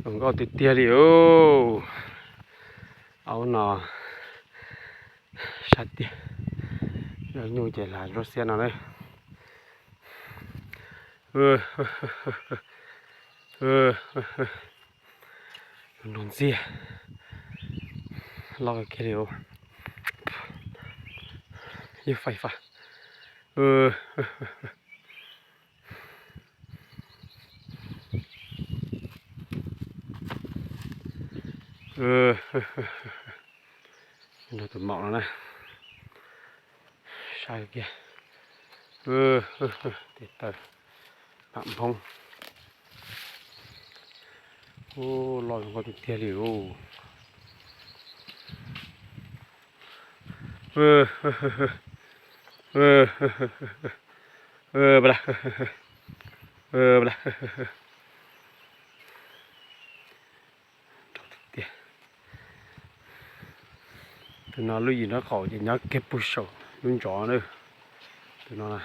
Zoo nkauj tiag tiag li os. Aub no sab tiag. Nyuj ces lam zuaj xiab no na. Nrog ntxiag. Loj kiag li. Yeej fais fais. Nrog tus maum no na. Saib kiag. Tes taw mam nphoob. Ub, loj zoo nkauj tiag tiag li os. Tus no lub yim nraub qaum ces nyob kiag puag saum lub ntsov na. Tus no na.